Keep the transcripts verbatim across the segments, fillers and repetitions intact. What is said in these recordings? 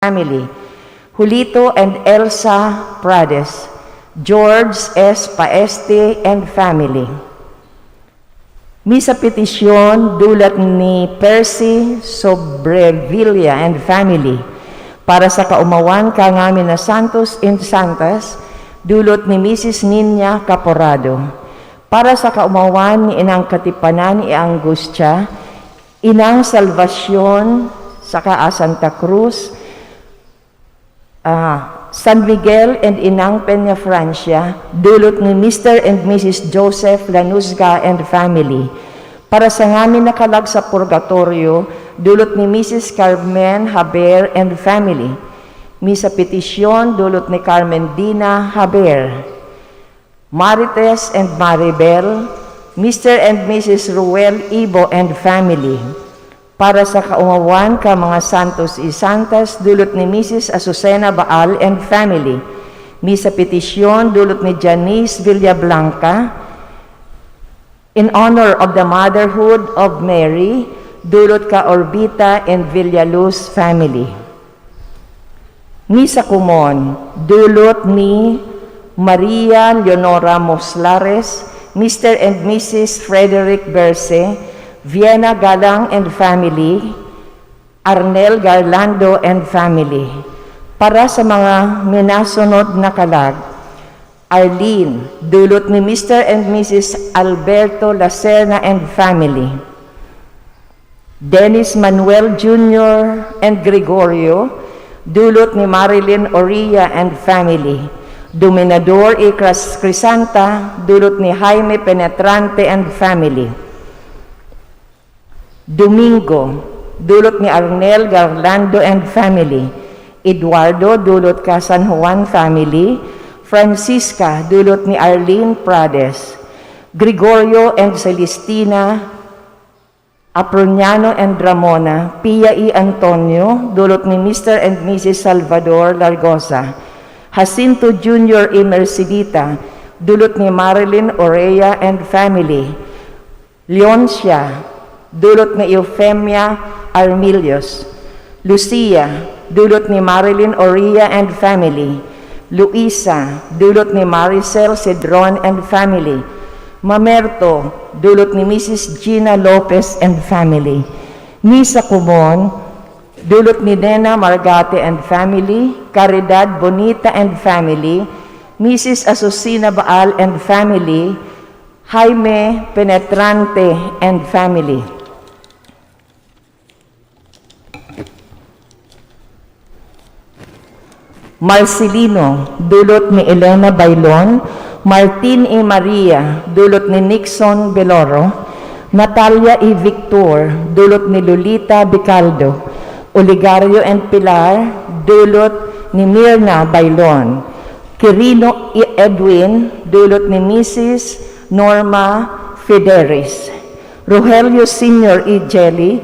family, Julito and Elsa Prades, George S. Paeste and family. Misa petisyon, dulat ni Percy Sobrevilla and family, para sa kaumawan kan ngamin na santos and santas, dulot ni Misis Niña Caporado. Para sa kaumawan ni Inang Katipanan y Angustia, Inang Salvacion, saka a Santa Cruz, ah, San Miguel and Inang Peña Francia, dulot ni Mister and Missus Joseph Lanuzga and family. Para sa ngamin na kalag sa purgatorio, dulot ni Missus Carmen Haber and family. Misa petisyon, dulot ni Carmen Dina Haber. Marites and Maribel, Mister and Missus Ruel Ibo and family. Para sa kaumawan kan mga santos y santas, dulot ni Missus Azucena Baal and family. Misa petisyon, dulot ni Janice Villablanca. In honor of the motherhood of Mary, dulot kan Orbita and Villaluz family. Misa komon, dulot ni Maria Leonora Moslares, Mister and Missus Frederick Berse, Vienna Galang and family, Arnel Garlando and family. Para sa mga minasunod na kalag, Arlene, dulot ni Mister and Missus Alberto Lacerna and family. Dennis Manuel Junior and Gregorio, dulot ni Marilyn Oria and family. Dominador y Cras-, Crisanta, dulot ni Jaime Penetrante and family. Domingo, dulot ni Arnel Garlando and family. Eduardo, dulot kan San Juan family. Francisca, dulot ni Arlene Prades. Gregorio and Celestina Aproniano and Ramona, Pia y Antonio, dulot ni Mister and Missus Salvador Largosa. Jacinto Junior y Mercedita, dulot ni Marilyn Orea and family. Leoncia, dulot ni Eufemia Armilios. Lucia, dulot ni Marilyn Oria and family. Luisa, dulot ni Maricel Cedron and family. Mamerto, dulot ni Missus Gina Lopez and family. Misa komon, dulot ni Nena Margate and family, Caridad Bonita and family, Missus Azucena Baal and family, Jaime Penetrante and family. Marcelino, dulot ni Elena Bailon. Martin y Maria, dulot ni Nixon Beloro. Natalia y Victor, dulot ni Lolita Bicaldo. Oligario and Pilar, dulot ni Mirna Bailon. Quirino y Edwin, dulot ni Missus Norma Fideris. Rogelio Senior y Jelly,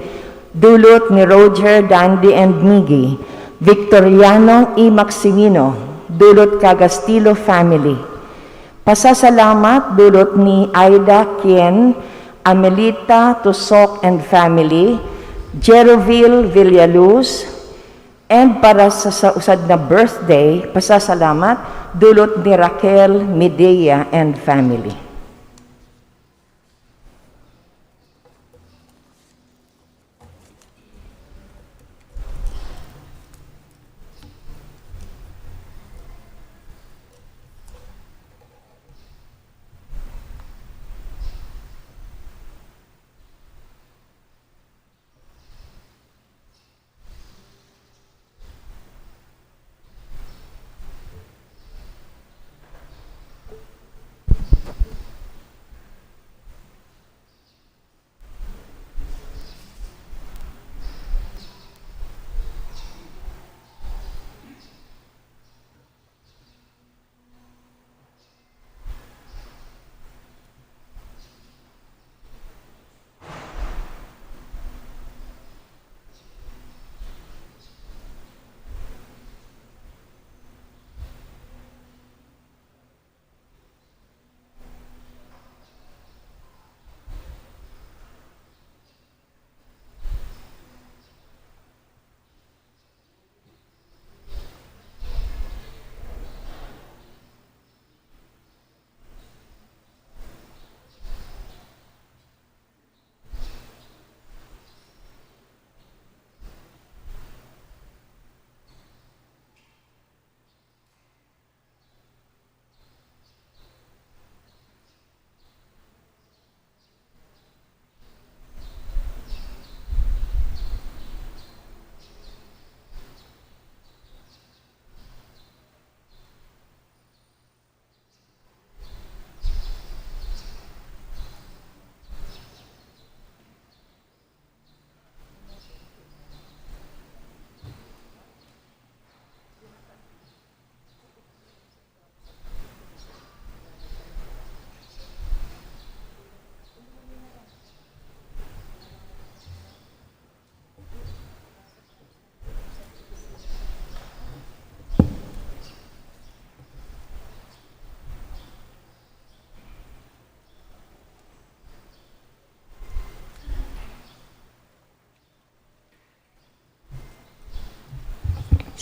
dulot ni Roger, Dandy and Miggy. Victoriano y Maximino, dulot kan Gastilo family. Pasasalamat, dulot ni Aida Quien, Amelita Tusok and family, Jerovil Villaluz, and para sa, sa usad na birthday, pasasalamat, dulot ni Raquel Medea and family.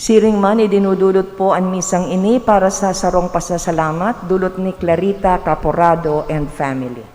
Siring man, idinudulot po an misang ini para sa sarong pasasalamat, dulot ni Clarita Caporado and family.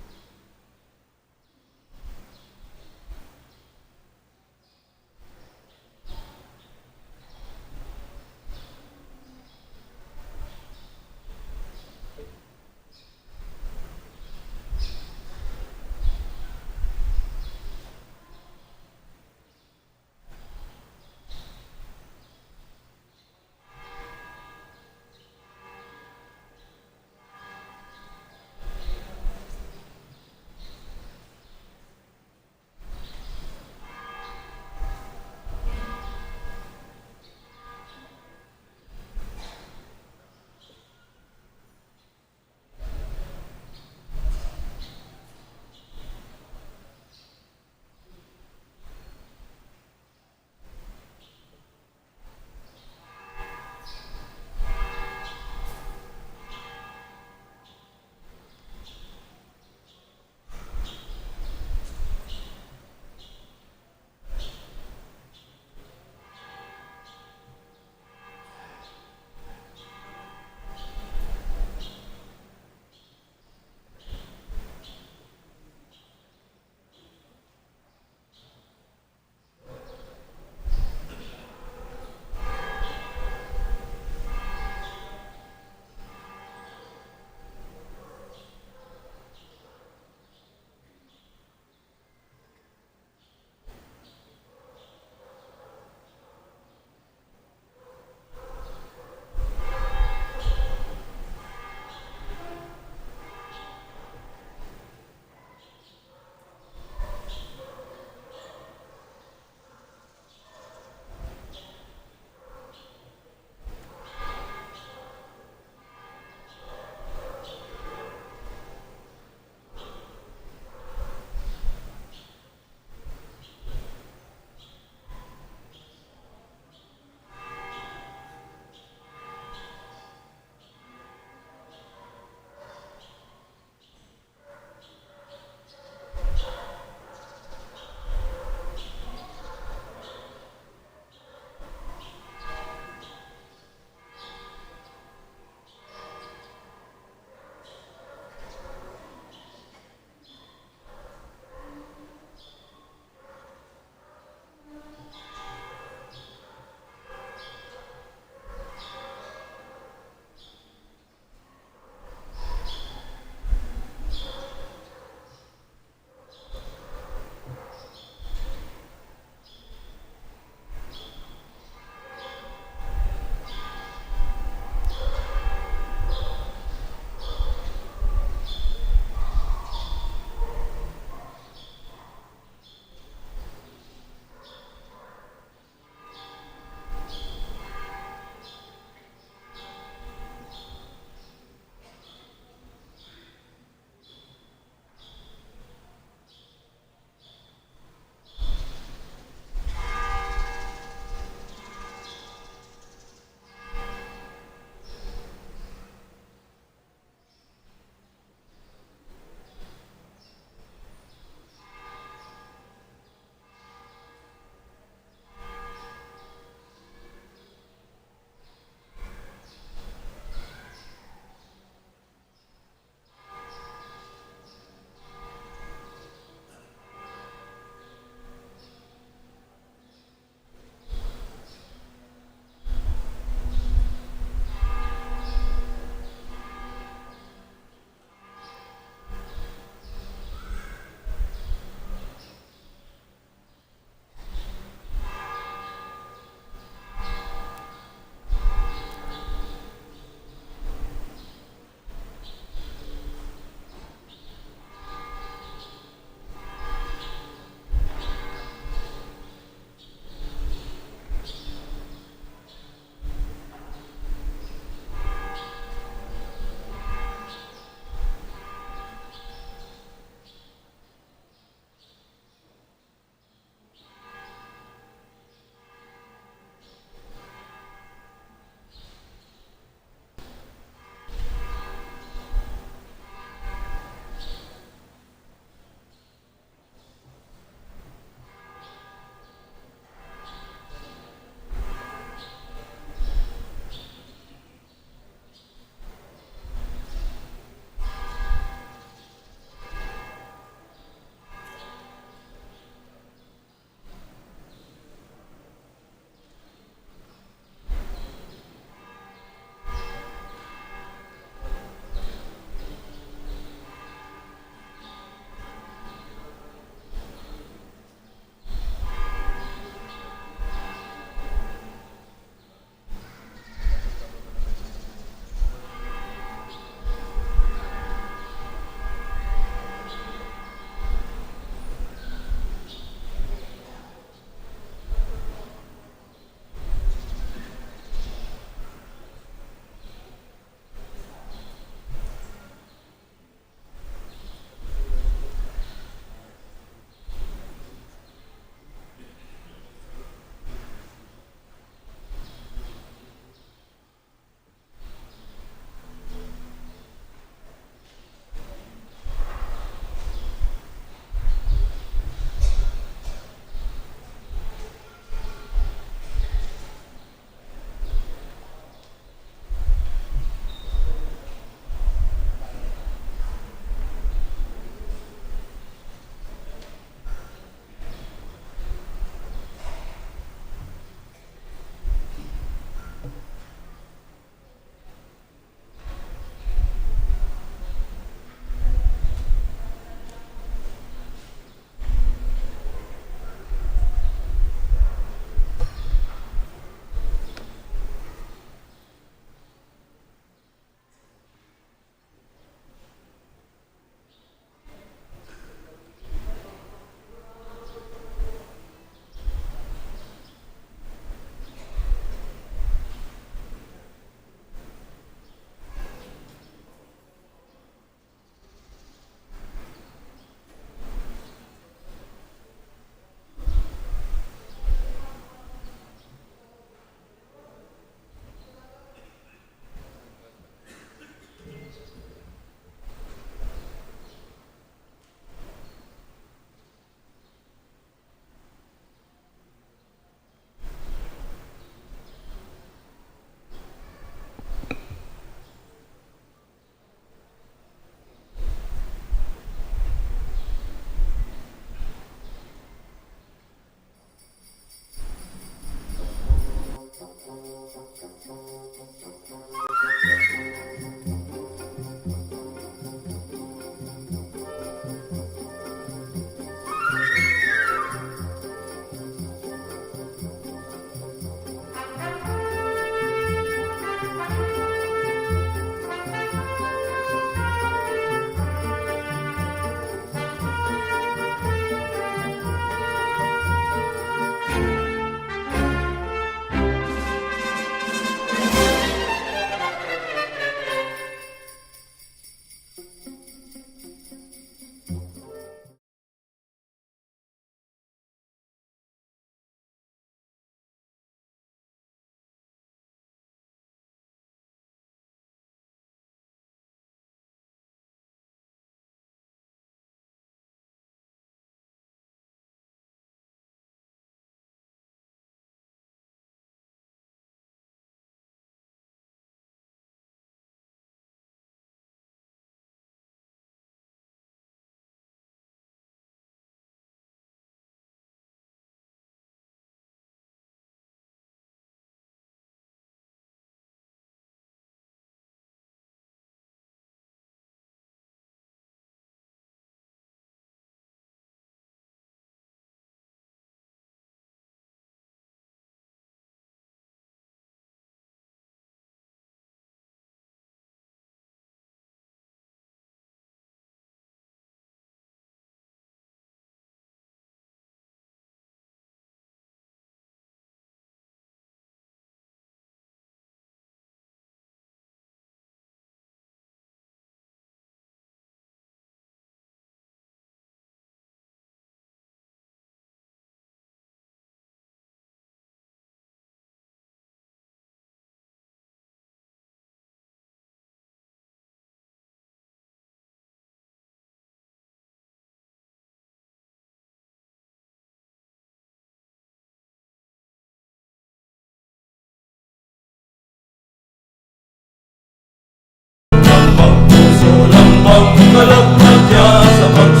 Kalagmad niya sa pag-,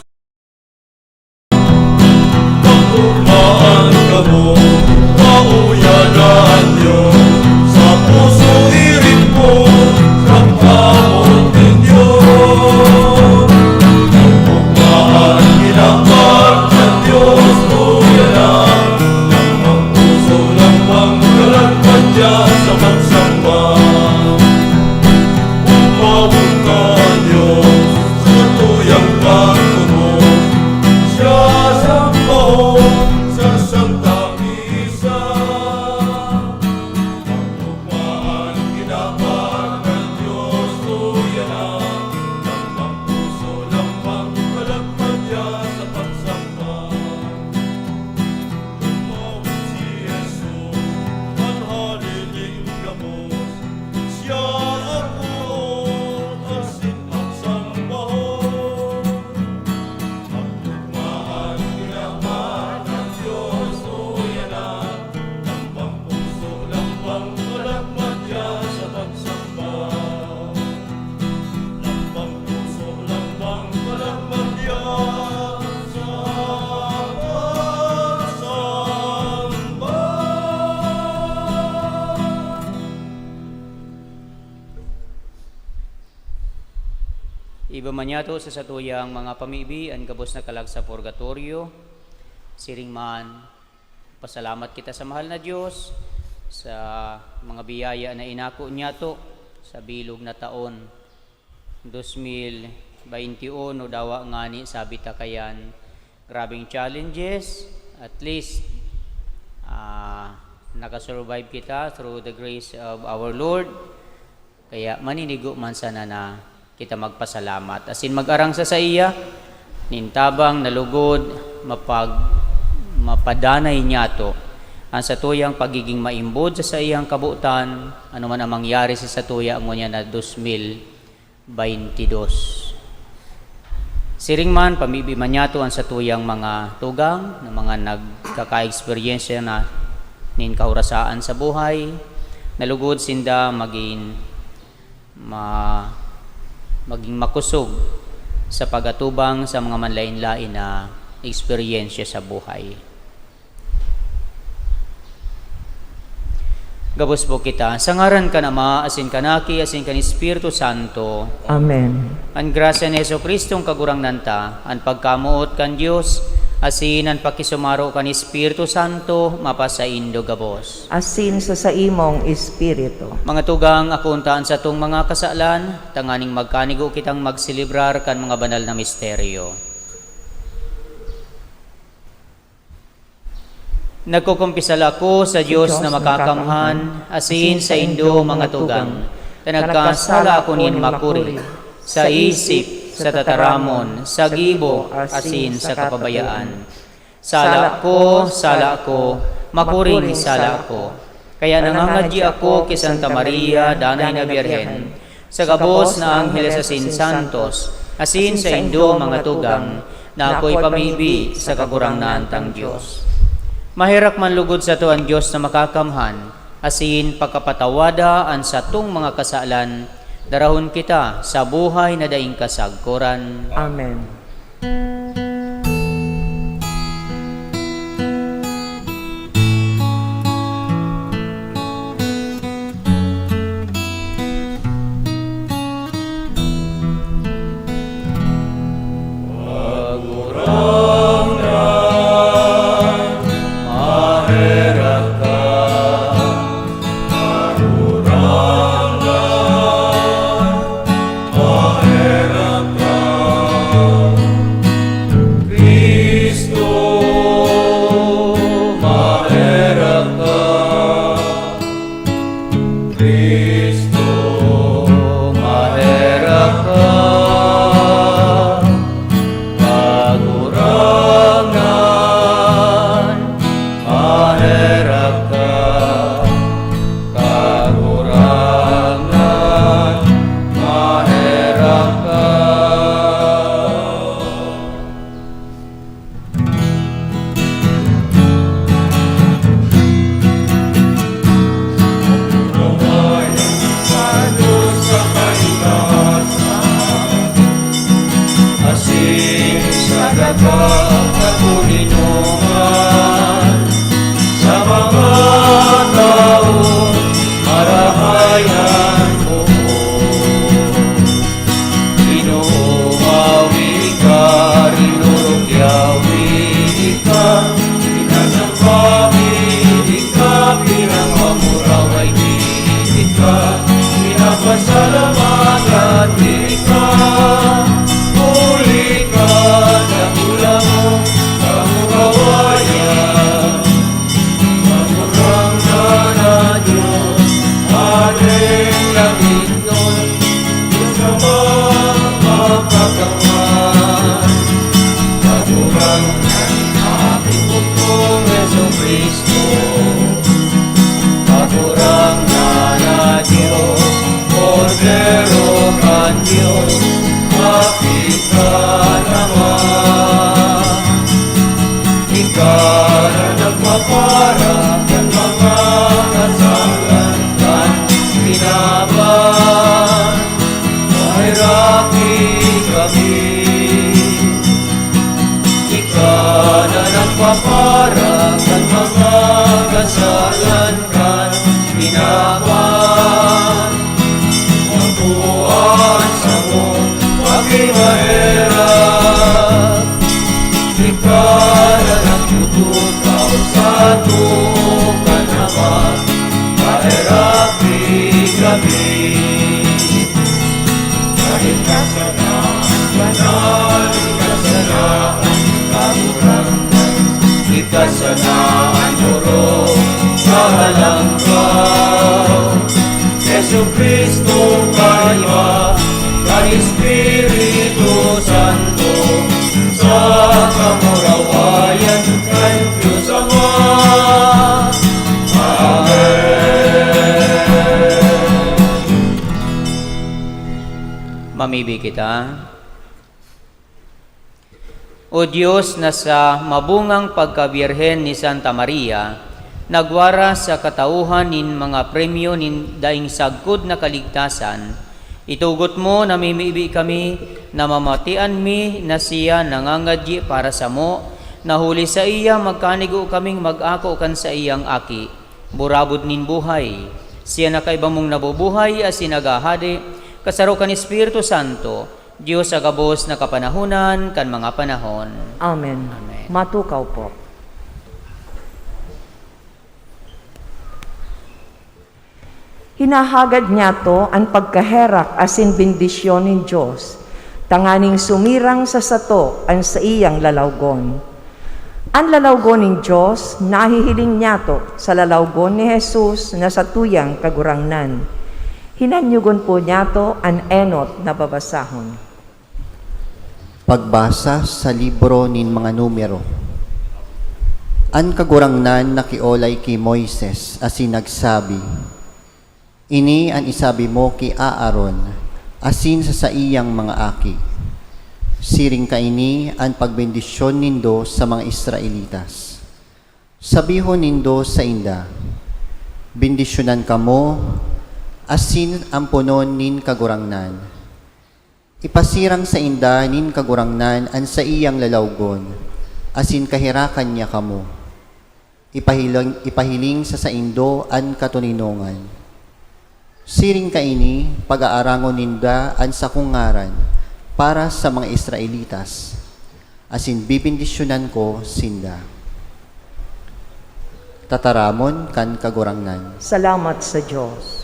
pagtugmaan kamo, pauya na an Dios sa puso, irik mo, sa kamot nin Dios. Pagtugmaan, ginapag kan Dios, uya na, lambang puso, lambang kalagmad niya sa pagsamba. Umawon ka, Dios, sa tuyang pagtubos. Siya sambahon sa Santa Misa. Pagtugmaan, ginapag kan Dios, uya na, lambang puso, lambang kalagmad niya sa pagsamba. Tumawag si Jesus, tanghali nin gabos. Siya ang puot asin ang sambahon. Pagtugmaan, ginapag kan Dios, uya na, lambang puso, lambang kalagmad niya sa pagsamba. Lambang puso, lambang kalagmad niya sa pagsamba. Iba man niyato sa satuyang mga pamibi an gabos na kalag sa purgatorio. Siring man, pasalamat kita sa mahal na Dios sa mga biyaya na inako niyato sa bilog na taon. Dos mil baynti uno dawa ngani, sabi ta kayan, grabeng challenges, at least, ah, nakasurvive kita through the grace of our Lord. Kaya maninigo man sana na kita magpasalamat asin mag-arang sa saiya, nin tabang na lugod mapag-, mapadanay niyato an satuyang pagiging maimbod sa saiyang kabotan, ano man ang mangyari sa satuya ngunyan na dos mil baynti dos. Siring man, pamibi man niyato an satuyang mga tugang na mga nagkakaeksperyensya na nin kahorasaan sa buhay, na lugod sinda magin, ma-, maging makosog sa pag-atubang sa mga manlaen-laen na eksperyensya sa buhay. Gabos po kita. Sa ngaran kan Ama, asin kan Aki, asin kan Espiritu Santo. Amen. An grasya ni Jesu-Cristong Kagurangnan ta, an pagkamoot kan Dios, asin an pakisumaro kan Espiritu Santo, mapasaindo gabos. Asin sa saimong espiritu. Mga tugang, akoon ta an satong mga kasalan, tanganing magkanigo kitang magselebrar kan mga banal na misteryo. Nagkukumpisal ako sa Dios na makakamhan, asin saindo, mga tugang, ta nagkasala ako nin makuri, sa isip, sa tataramon, sa gibo, asin sa kapabayaan. Sala ko, sala ko, makuring sala ko. Kaya nangangadyi ako ki Santa Maria, Danay na Birhen, sa gabos na anghel asin santos, asin saindo, mga tugang, na akoy pamibi sa Kagurangnan tang Dios. Maherak man lugod sato an Dios na Makakamhan, asin pakapatawada an satong mga kasalan, darahon kita sa buhay na daing kasagkoran. Amen. Aki ka naman, ika na nagpapara kan mga kasalan kan kinaban. Maheraki kami, ika na nagpapara kan mga kasalan kan kinaban. Makuha an samong pakimaherak, ika na nagtutukaw sa tukan na maheraki kami. Dahil ka sa banal, ika sa kagurangnan, ika sa orog sa halangkaw. Jesu-Cristo, kaiba kan Espiritu Santo, sa kamurawayan kan Dios Ama. Amen. Mamibi kita. O Dios, na sa mabungang pagkabirhen ni Santa Maria, nagwara sa katauhan nin mga premyo nin daing sagkod na kaligtasan, itugot mo na mimibi kami na mamatian mi na siya nangangadyi para samo, na huli saiya magkanigo kaming mag-ako kan saiyang Aki, burabod nin buhay. Siya na kaiba mong nabubuhay asin naghahade, kasaro kan Espiritu Santo, Dios sa gabos na kapanahonan kan mga panahon. Amen. Amen. Matukaw po. Hinahagad niyato an pagkaherak asin bendisyon nin Dios, tanganing sumirang sa sato an saiyang lalawgon. An lalawgon nin Dios nahihiling niyato sa lalawgon ni Jesus na satuyang Kagurangnan. Hinanyogon po niyato an enot na babasahon. Pagbasa sa libro nin mga Numero. An Kagurangnan nakiolay ki Moises asin nagsabi, "Ini an isabi mo ki Aaron asin sa saiyang mga aki. Siring kaini an pagbendisyon nindo sa mga Israelitas. Sabihon nindo sainda, 'Bendisyonan kamo asin amponon nin Kagurangnan.' Ipasirang sainda nin Kagurangnan an saiyang lalawgon, asin kaherakan niya kamo. Ipahiling, ipahiling sa saindo an katoninongan. Siring kaini, pag-aarangon ninda an sakong ngaran para sa mga Israelitas, asin bebendisyonan ko sinda." Tataramon kan Kagurangnan. Salamat sa Dios.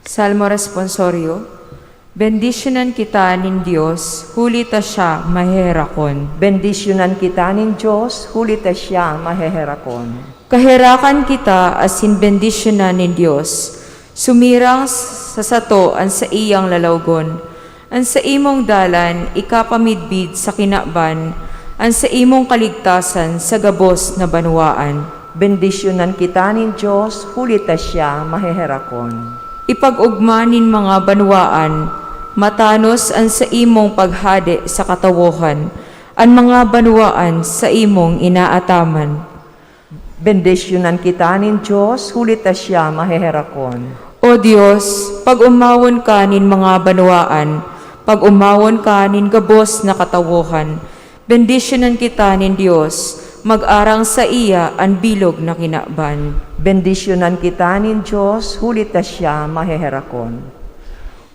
Salmo Responsorio. Bendisyonan kita nin Dios, huli ta siya maheherakon. Bendisyonan kita nin Dios, huli ta siya maheherakon. Kaherakan kita asin bendisyonan nin Dios. Sumirang sa sato an saiyang lalawgon. An saimong dalan ikapamidbid sa kinaban, an saimong kaligtasan sa gabos na banwaan. Bendisyonan kita nin Dios, huli ta siya maheherakon. Ipag-ogma nin mga banwaan, matanos an saimong paghade sa katawohan, an mga banwaan saimong inaataman. Bendisyonan kita nin Dios, huli ta siya maheherakon. O Dios, pag-omawon ka nin mga banwaan, pag-omawon ka nin gabos na katawohan. Bendisyonan kita nin Dios, mag-arang saiya an bilog na kinaban. Bendisyonan kita nin Dios, huli ta siya maheherakon.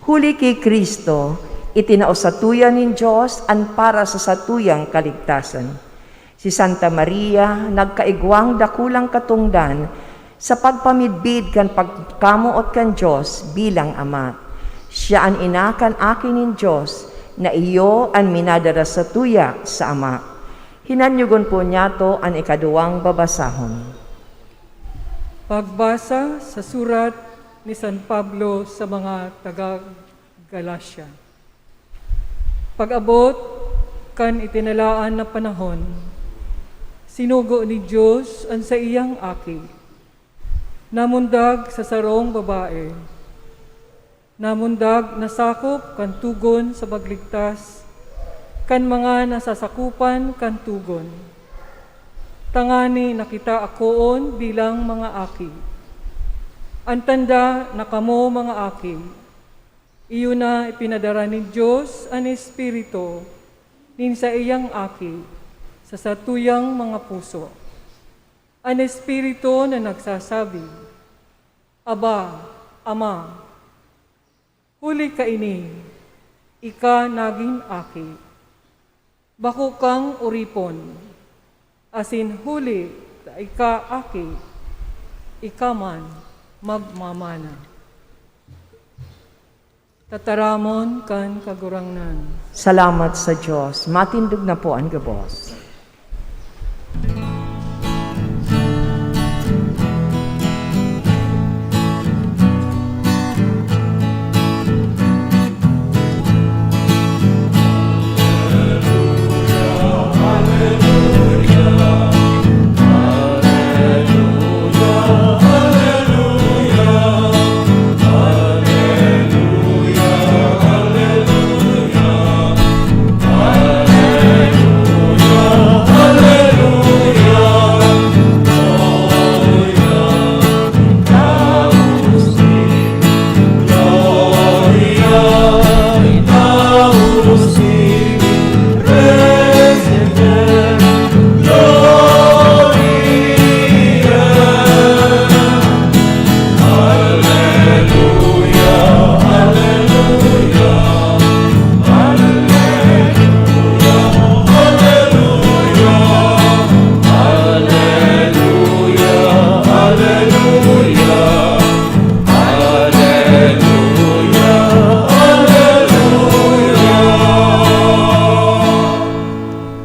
Huli ki Cristo, itinao satuya nin Dios an para sa satuyang kaligtasan. Si Santa Maria nagkaigwang dakulang katongdan sa pagpamidbid kan pagkamoot kan Dios bilang Ama. Siya an ina kan Aki nin Dios, na iyo an minadara satuya sa Ama. Hinanyogon po niyato an ikaduwang babasahon. Pagbasa sa surat ni San Pablo sa mga taga Galacia. Pag-abot kan itinalaan na panahon, sinugo nin Dios an saiyang Aki. Namundag sa sarong babae. Namundag na sakop kan Togon sa pagligtas kan mga nasasakopan kan Togon, tangani na kita akoon bilang mga aki. An tanda na kamo mga aki, iyo na ipinadara nin Dios an Espiritu nin saiyang Aki sa satuyang mga puso. An Espiritu na nagsasabi, "Aba, Ama." Huli kaini, ika nagin aki. Bako kang oripon, asin huli ta ika aki, ika man magmamana. Tataramon kan Kagurangnan. Salamat sa Dios. Matindog na po an gabos.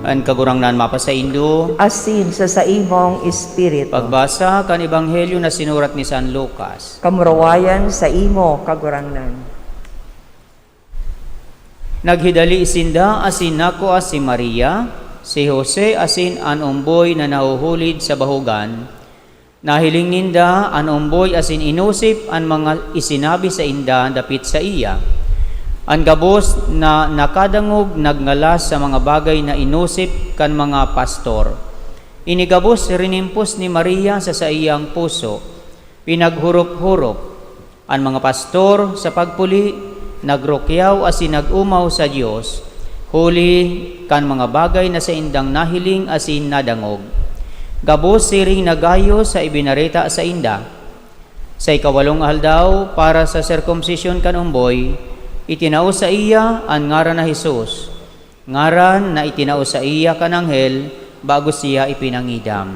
An Kagurangnan mapasaindo. Asin sa saimong espiritu. Pagbasa kan Ebanghelyo na sinurat ni San Lucas. Kamurawayan saimo, Kagurangnan. Naghidali sinda asin nakua si Maria, si Jose asin an omboy na nahuhulid sa bahugan. Nahiling ninda an omboy asin inosip an mga isinabi sainda dapit saiya. An gabos na nakadangog nagngalas sa mga bagay na inosip kan mga pastor. Ini gabos rinimpos ni Maria sa saiyang puso, pinaghurop-hurop. An mga pastor, sa pagpuli, nagrukyaw asin nag-omaw sa Dios, huli kan mga bagay na saindang nahiling asin nadangog. Gabos siring na gayo sa ibinareta sainda. Sa ikawalong aldaw, para sa sirkumsisyon kan omboy, itinao saiya an ngaran na Jesus, ngaran na itinao saiya kan anghel bago siya ipinangidam.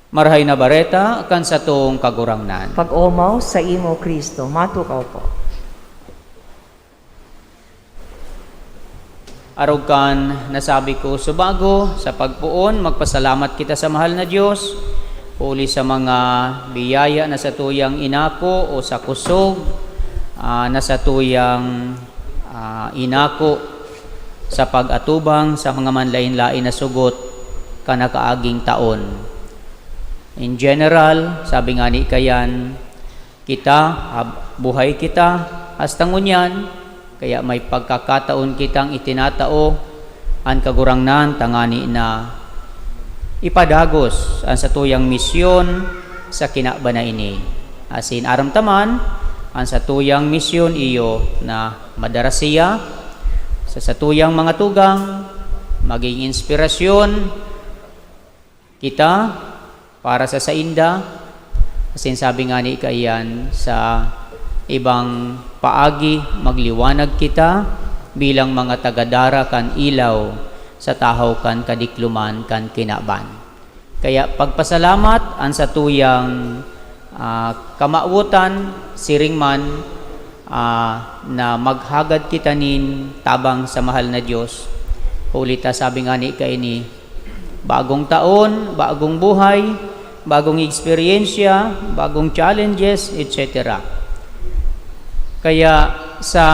Marahay na Bareta kan satong Kagurangnan. Pag-omaw saimo, Cristo. Matukaw po. Arog kan nasabi ko subago, sa pagpoon, magpasalamat kita sa mahal na Dios, huli sa mga biyaya na satuyang inako o sa kusog, ah, na satuyang, ah, inako sa pag-atubang sa mga manlaen-laen na sugot kan nakaaging taon. In general, sabi ngani kayan, kita, hab-, buhay kita, hasta ngunyan, kaya may pagkakataon kitang itinatao an Kagurangnan tangani na ipadagos an satuyang misyon sa kinaban na ini. Asin aram ta man, an satuyang misyon iyo na madara siya sa satuyang mga tugang, maging inspirasyon kita para sa sainda. Asin sabi ngani kaiyan, sa ibang paagi, magliwanag kita bilang mga tagadara kan ilaw sa tahaw kan kadikloman kan kinaban. Kaya pagpasalamat an satuyang, ah, kamawotan, siring man, ah, na maghagad kita nin tabang sa mahal na Dios. Huli ta sabi ngani kaini, bagong taon, bagong buhay, bagong eksperyensya, bagong challenges, et cetera. Kaya sa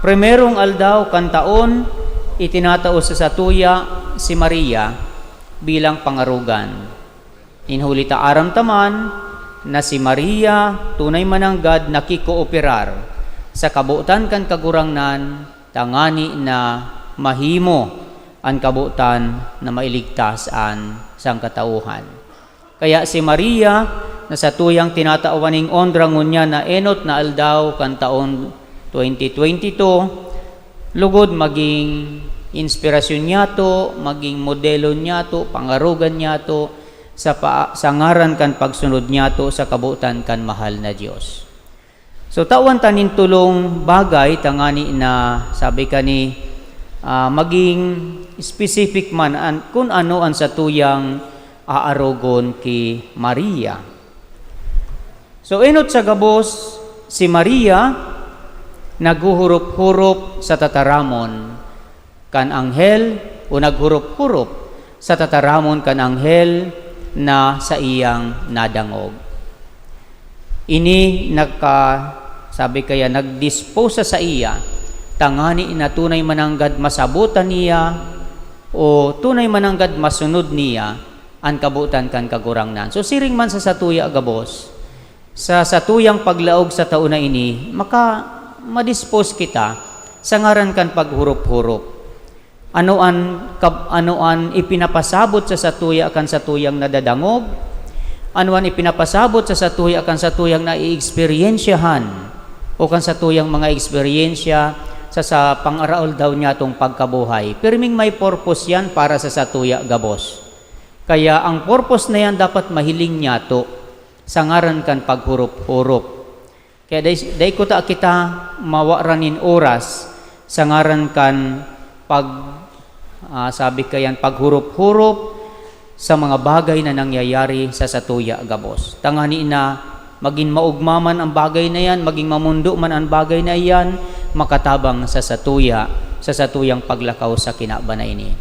primerong aldaw kan taon, itinatao sa satuya si Maria bilang pangarogan. Nin huli ta aram ta man, na si Maria tunay mananggad nakikooperar sa kabotan kan Kagurangnan tangani na mahimo an kabotan na mailigtas an sangkatauhan. Kaya si Maria, na satuyang tinatawan ning onra ngunyan na enot na aldaw kan taon twenty twenty-two, lugod maging inspirasyon niyato, maging modelo niyato, pangarogan niyato, sa pa-, sa ngaran kan pagsunod niyato sa kabotan kan mahal na Dios. So, tawan ta nin tolong bagay tangani na, sabi kani, ah, maging specific man an, kun ano an satuyang aarogon ki Maria. So, enot sa gabos, si Maria naghuhurop-hurop sa tataramon kan anghel o naghurop-hurop sa tataramon kan anghel na saiyang nadangog. Ini nagka-, sabi kaya, nag-dispose sa saiya, tangani na tunay mananggad masabotan niya o tunay mananggad masunod niya an kabotan kan Kagurangnan. So, siring man sa satuya gabos, sa satuyang paglaog sa tao na ini, maka-, ma-dispose kita sa ngaran kan paghurop-hurop. Ano an kab-, ano an ipinapasabot sa satuya kan satuyang nadadangog? Ano an ipinapasabot sa satuya kan satuyang naiexperyensyahan o kan satuyang mga eksperyensya sa, sa pang-araoldaw niyatong pagkabuhay? Pirming may purpose yan para sa satuya gabos. Kaya ang purpose na yan dapat mahiling niyato sa ngaran kan paghurop-hurop. Kaya dai, dai ko ta kita mawaran nin oras sa ngaran kan pag, ah, sabi kayan, paghurop-hurop sa mga bagay na nangyayari sa satuya gabos. Tangani na magin maogma man ang bagay na yan, maging mamondo man ang bagay na iyan, makatabang sa satuya, sa satuyang paglakaw sa kinaban na ini.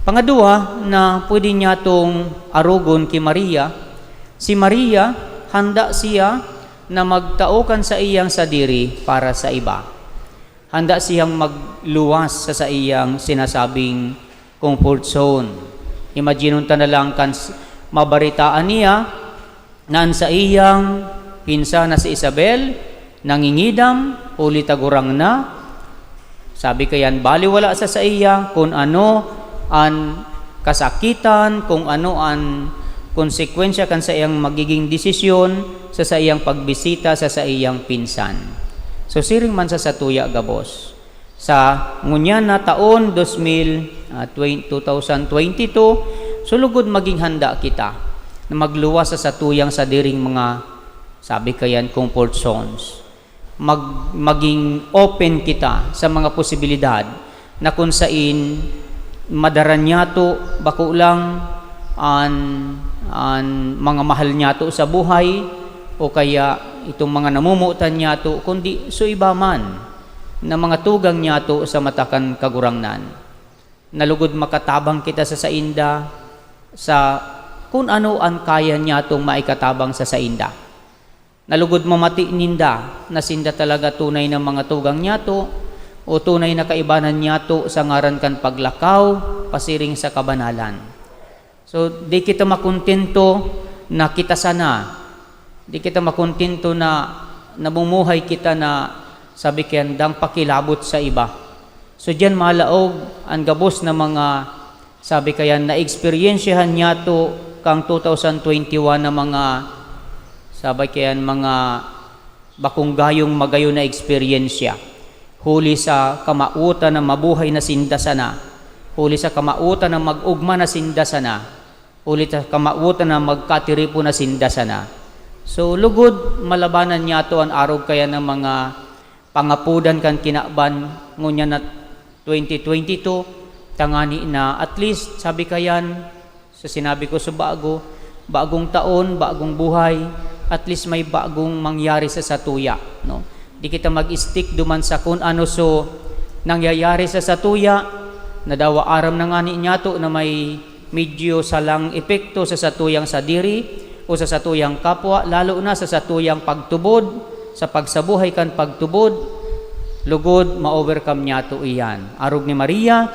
Pangadwa na pwede niya tong arogon ki Maria, si Maria, handa siya na magtao kan saiyang sadiri para sa iba. Handa siyang magluwas sa saiyang sinasabing comfort zone. Imaginon ta na lang kan s-, mabaritaan niya na an saiyang pinsan na si Isabel nangingidam, huli ta gurang na. Sabi kayan, baliwala sa saiya kun ano an kasakitan, kung ano an konsekwensya kan saiyang magiging desisyon sa saiyang pagbisita sa saiyang pinsan. So, siring man sa satuya gabos. Sa ngunyan na taon, dos mil, ah, twen-, two thousand twenty-two, so lugod maging handa kita na magluwas sa satuyang sadiring mga, sabi kayan, comfort zones. Mag-, maging open kita sa mga posibilidad na kung sain madara niyato bako lang an, an mga mahal niyato sa buhay o kaya itong mga namomotan niyato, kundi so iba man na mga tugang niyato sa mata kan Kagurangnan. Na lugod makatabang kita sa sainda sa kun ano an kaya niyatong maikatabang sa sainda. Na lugod mamati ninda na sinda talaga tunay na mga tugang niyato o tunay na kaibanan niyato sa ngaran kan paglakaw pasiring sa kabanalan. So, di kita makontento na kita sana. Di kita makontento na namumuhay kita na, sabi kayan, dang pakilabot sa iba. So, diyan malaog an gabos na mga, sabi kayan, naeksperyensyahan niyato kang two thousand twenty-one na mga, sabi kayan, mga bakong gayong magayon na eksperyensya. Huli sa kamawotan na mabuhay na sinda sana. Huli sa kamawotan na mag-ogma na sinda sana. Huli ta kamawotan na magkatiripon na sinda sana. So, lugod, malabanan niyato an arog kaya ng mga pangapodan kan kinaban ngunyan na twenty twenty-two, tangani na at least, sabi kayan, sa sinabi ko sa bago, bagong taon, bagong buhay, at least may bagong mangyari sa satuya, no? Di kita mag-stick duman sa kun ano so nangyayari sa satuya, na dawa aram na ngani niyato na may medyo salang epekto sa satuyang sadiri o sa satuyang kapwa, lalo na sa satuyang pagtubod, sa pagsabuhay kan pagtubod, lugod ma-overcome niyato iyan. Arog ni Maria,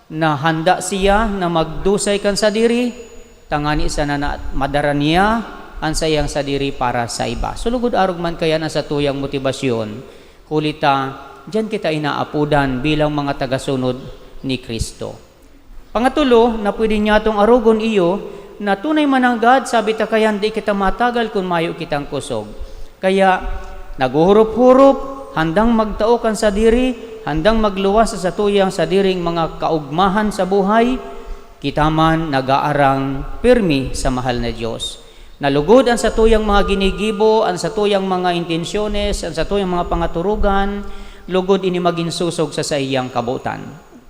na handa siya na magdusay kan sadiri, tangani sana na madara niya an saiyang sadiri para sa iba. So, lugod arog man kaiyan an satuyang motibasyon, huli ta, diyan kita inaapodan bilang mga tagasunod ni Cristo. Pangatulo, na pwede niyatong arogon iyo, na tunay mananggad, sabi ta kaiyan, di kita matagal kun mayo kitang kusog. Kaya, naghuhurop-hurop, handang magtao kan sadiri, handang magluwas sa satuyang sadiring mga kaugmahan sa buhay, kita man nag-aarang pirmi sa mahal na Dios. Na lugod an satuyang mga ginigibo, an satuyang mga intensyones, an satuyang mga pangaturugan, lugod ini magin sosog sa saiyang kabotan.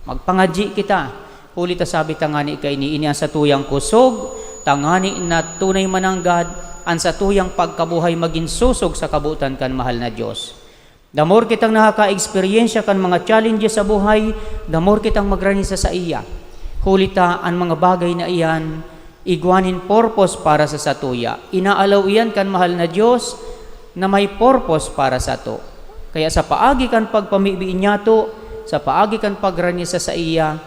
Magpangadyi kita, huli ta sabi tangani kaini, ini an satuyang kusog, tangani na tunay mananggad, an satuyang pagkabuhay magin sosog sa kabotan kan mahal na Dios. The more kitang nakaka-eksperyensya kan mga challenges sa buhay, the more kitang magrani sa saiya. Huli ta, an mga bagay na iyan, igwa nin purpose para sa satuya. Inaalaw iyan kan mahal na Dios na may purpose para sato. Kaya sa paagi kan pagpamibi niyato, sa paagi kan pagrani sa saiya,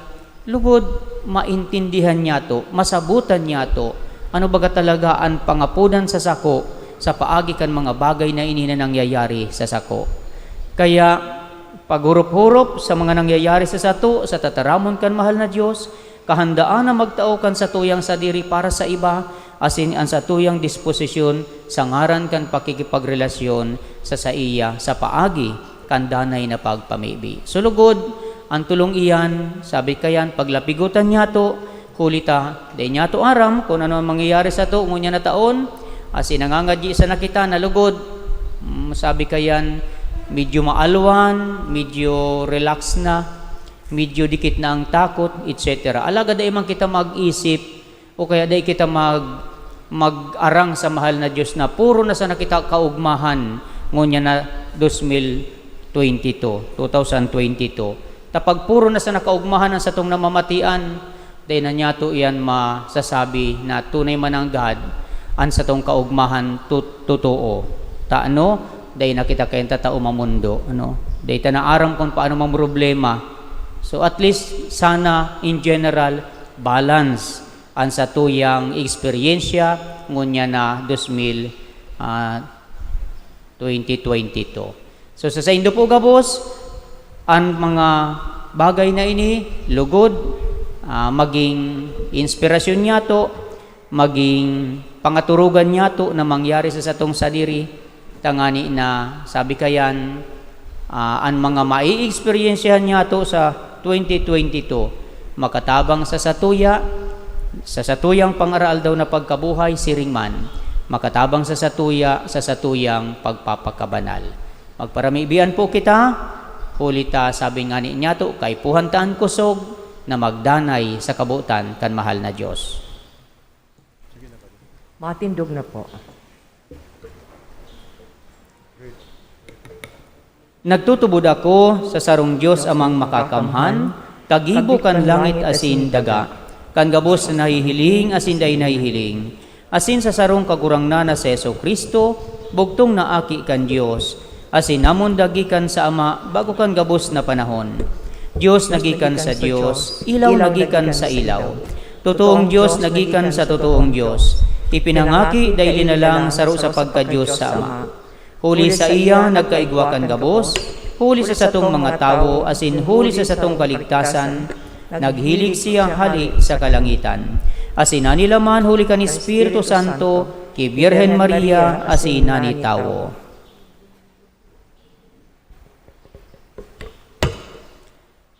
lugod, maintindihan niyato, masabotan niyato, ano baga talaga an pangapodan sa sako sa paagi kan mga bagay na ini na nangyayari sa sako. Kaya, paghurup-hurup sa mga nangyayari sa sato, sa tataramon kan mahal na Dios, kahandaan na magtao kan satuyang sadiri para sa iba, asin an satuyang disposisyon sa ngaran kan pakikipagrelasyon sa saiya sa paagi kan danay na pagpamibi. So lugod, an tolong iyan, sabi kayan, paglapigotan niyato, huli ta, dai niyato aram kun ano an mangyayari sato ngunyan na taon, asin nangangadyi sana kita na lugod, mm, sabi kayan, medyo maalwan, medyo relax na, medyo dikit na ang takot, et cetera. Alagad dai man kita mag-isip o kaya dai kita mag-, mag-arang sa mahal na Dios na puro na sana kita kaugmahan ngunyan na dos mil twenty two, two thousand twenty two. Ta pag puro na sana kaugmahan an satong namamatian, dai na niyato iyan masasabi na tunay mananggad an satong kaugmahan tut-, totoo. Ta ano, dai na kita kayan tatao mamundo, ano? Dai ta naaram kung paano mamroblema. So, at least, sana, in general, balance an satuyang eksperyensya ngunyan na dos mil, ah, twenty twenty two. So, sa saindo po gabos, an mga bagay na ini, lugod, ah, maging inspirasyon niyato, maging pangaturugan niyato na mangyari sa satong sadiri, tangani na, sabi kayan, ah, an mga maieksperyensyahan niyato sa twenty twenty two, makatabang sa satuya, sa satuyang pang-araaldaw na pagkabuhay, siring man, makatabang sa satuya, sa satuyang pagpapakabanal. Magparamibian po kita, huli ta, sabi ngani niyato, kaipuhan ta an kusog na magdanay sa kabotan kan mahal na Dios. Matindog na po. Nagtutubod ako sa sarong Dios Amang Makakamhan, kagibo kan langit asin daga, kan gabos na nahihiling asin dai nahihiling, asin sa sarong Kagurangnan na si Jesu-Cristo, bugtong na Aki kan Dios, asin namundag gikan sa Ama bago kan gabos na panahon. Dios na gikan sa Dios, ilaw na gikan sa ilaw. Totoong Dios na gikan sa totoong Dios. Ipinangaki dai linalang saro sa pagka-Dios sa Ama. Huli saiya nagkaigwa kan gabos, huli sa satong mga tawo, asin huli sa satong kaligtasan, naghilig siya hale sa kalangitan. Asin nanilaman huli kan Espiritu Santo, ki Birhen Maria, asin nani tawo.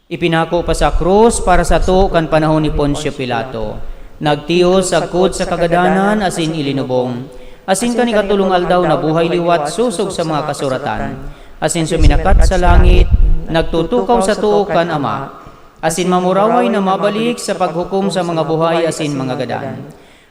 Ipinako pa sa krus para sato kan panahon ni Poncio Pilato. Nagtios sagkod sa kagadanan asin ilinubong. Asin kan ikatolong aldaw nabuhay liwat sosog sa mga kasuratan. Asin suminakat sa langit, nagtutukaw sa too kan Ama. Asin mamuraway na mabalik sa paghukom sa mga buhay asin mga gadan.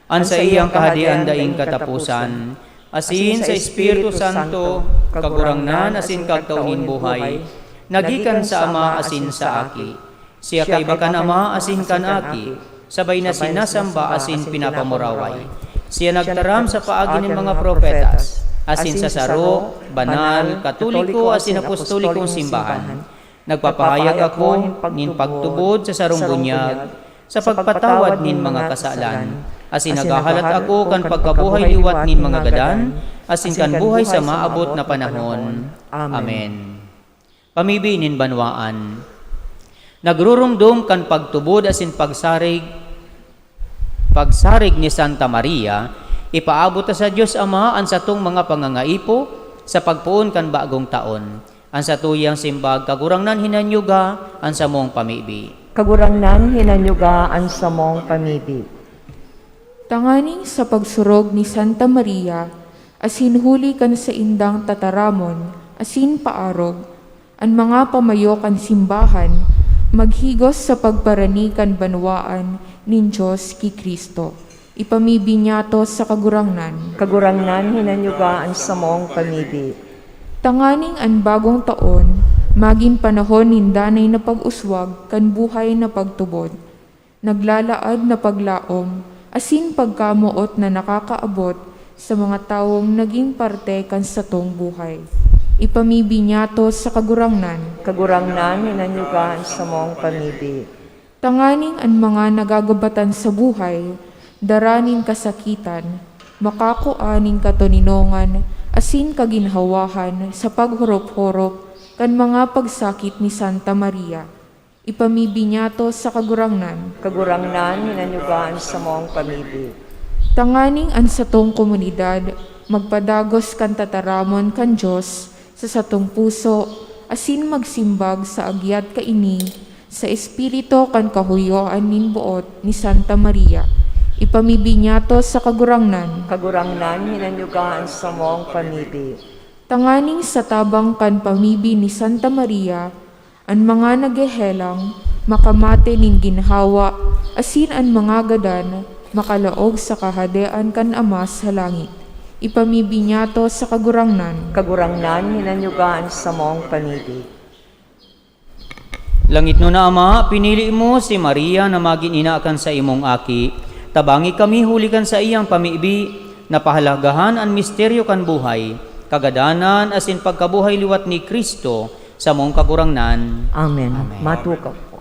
An saiyang Kahadean daing kataposan, asin sa Espiritu Santo, Kagurangnan asin Kagtao nin buhay, nagikan sa Ama asin sa Aki. Siya kaiba kan Ama asin kan Aki, sabay na sinasamba asin pinapamuraway. Siya nagtaram sa paagi nin mga propetas, asin sa saro, banal, katoliko asin apostolikong simbahan. Nagpapahayag ako nin pagtubod sa sarong bunyag, sa pagpatawad nin mga kasalan. Asin naghahalat ako kan pagkabuhay liwat nin mga gadan, asin kan buhay sa maabot na panahon. Amen. Pamibi nin banwaan. Nagruromdom kan pagtubod asin pagsarig, pagsarig ni Santa Maria, ipaabot ta sa Dios Ama an satong mga pangangaipo sa pagpoon kan bagong taon. An satuyang simbag, Kagurangnan, hinanyuga an samong pamibi. Kagurangnan, hinanyuga an samong pamibi. Tanganing sa pagsurog ni Santa Maria, asin huli kan saindang tataramon asin paarog, an mga pamayo kan simbahan maghigos sa pagparani kan banwaan nin Dios ki Cristo. Ipamibi niyato sa Kagurangnan. Kagurangnan, hinanyuga an samong pamibi. Tanganing an bagong taon magin panahon nin danay na pag-uswag kan buhay na pagtubod, naglalaad na paglaom, asin pagkamoot na nakakaabot sa mga tawong nagin parte kan satong buhay. Ipamibi niyato sa Kagurangnan. Kagurangnan, hinanyuga an samong pamibi. Tanganing an mga nagagabatan sa buhay, dara nin kasakitan, makakua nin katoninongan asin kaginhawahan sa paghorop-horop kan mga pagsakit ni Santa Maria. Ipamibi niyato sa Kagurangnan. Kagurangnan, hinanyuga an samong pamibi. Tanganing an satong komunidad magpadagos kan tataramon kan Dios sa satong puso, asin magsimbag sa agyat kaini sa espiritu kan kahuyoan nin boot ni Santa Maria. Ipamibi niyato sa Kagurangnan. Kagurangnan, hinanyuga an samong pamibi. Tanganing sa tabang kan pamibi ni Santa Maria, an mga naghehelang makamate nin ginhawa, asin an mga gadan makalaog sa Kahadean kan Ama sa langit. Ipamibi niyato sa Kagurangnan. Kagurangnan, hinanyuga an samong pamibi. Langitnon na Ama, pinili mo si Maria na magin ina kan saimong Aki. Tabangi kami huli kan saiyang pamibi, na pahalagahan an misteryo kan buhay, kagadanan asin pagkabuhay liwat ni Cristo, samong Kagurangnan. Amen. Amen. Matukaw po.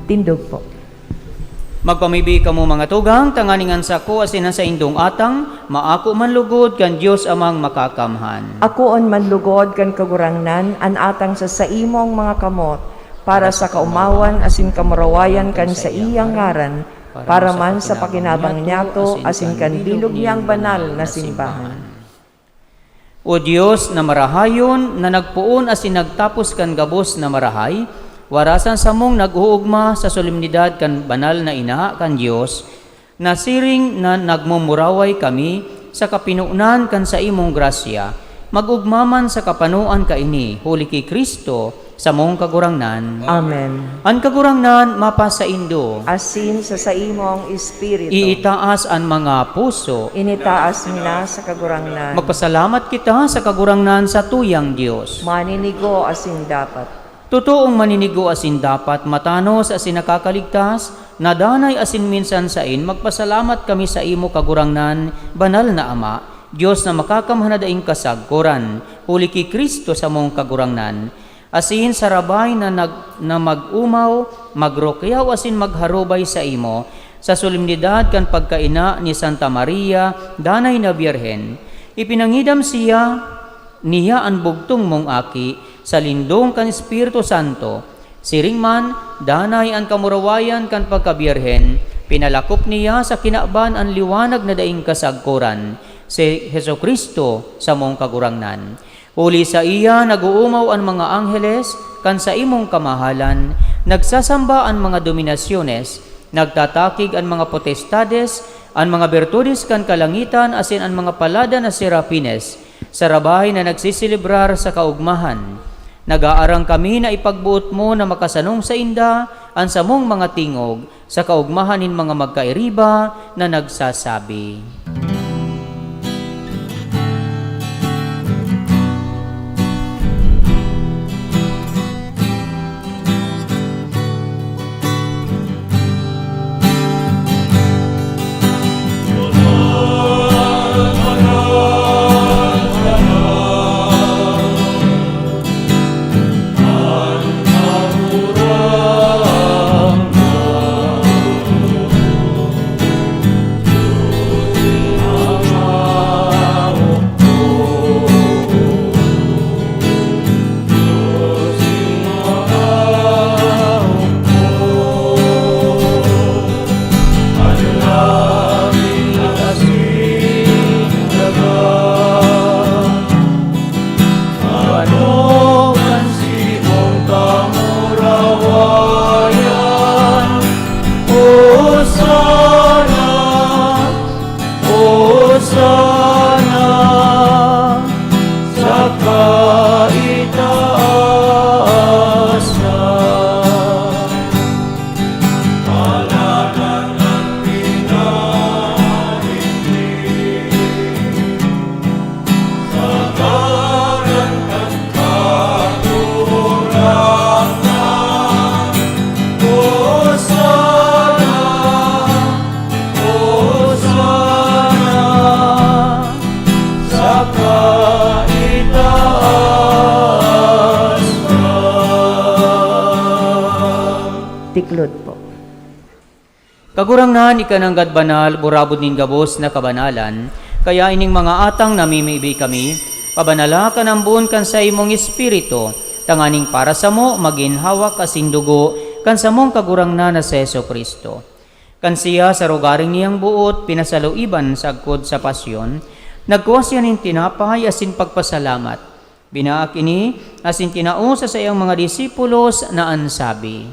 Tindog po. Magpamibi kamo, mga tugang, tanganing an sako asin an saindong atang maako man lugod kan Dios Amang Makakamhan. Akoon man lugod kan Kagurangnan an atang sa saimong mga kamot, para sa kaomawan asin kamurawayan kan saiyang ngaran, para man sa pakinabang niyato asin kan bilog niyang banal na simbahan. O Dios na marahayon, na nagpoon asin nagtapos kan gabos na marahay, Warasan samong nag-oogma sa solemnidad kan banal na Ina kan Dios, nasiring na nagmumuraway kami sa kapinonan kan saimong grasya, mag-ogma man sa kapanoan kaini, huli ki Cristo, samong Kagurangnan. Amen. An Kagurangnan mapasaindo. Asin sa saimong espiritu. Iitaas an mga puso. Initaas mi na sa Kagurangnan. Magpasalamat kita sa Kagurangnan, satuyang Dios. Maninigo asin dapat. Totoong maninigo asin dapat, matanos asin nakakaligtas, na danay asin minsan sain magpasalamat kami saimo, Kagurangnan, Banal na Ama, Dios na makakamhan na daing kasagkoran, huli ki Cristo samong Kagurangnan. Asin sarabay na nag-, na mag-omaw, magrukyaw asin magharubay saimo, sa solemnidad kan pagkaina ni Santa Maria, danay na Birhen. Ipinangidam siya, niya an bugtong mong aki sa lindong kan Espiritu Santo. Siring man, danay an kamurawayan kan pagkabirhen, pinalakop niya sa kinaban an liwanag na daing kasagkoran, si Jesu-Cristo, samong Kagurangnan. Huli saiya, nag-oomaw an mga angheles kan saimong kamahalan, nagsasamba an mga dominasyones, nagtatakig an mga potestades, an mga birtudes kan kalangitan asin an mga palada na serafines, sarabay na nagseselebrar sa kaogmahan. Nag-aarang kami na ipagboot mo na makasanong sainda an samong mga tingog sa kaogmahan nin mga magkairiba na nagsasabi. Ano kan simong kamurawayan? Hosana, Hosana, sa kaitaasan. Paladan an pinadigdi. Sa ngaran kan Kagurangnan, Hosana, Hosana, sa kaitaasan. Tiklod po. Kagurangnan, ika nanggad banal, burabod nin gabos na kabanalan, kaya ining mga atang namimibi kami, pabanala kan ambon kan saimong Espiritu, tanganing para samo magin hawak asin dugo kan samong Kagurangnan na si Jesu-Cristo. Kan siya sa rogaring niyang boot pinasaluiban sagkod sa pasyon, nagkua siya nin tinapay asin pagpasalamat. Binaak ini asin tinao sa saiyang mga disipulos na an sabi,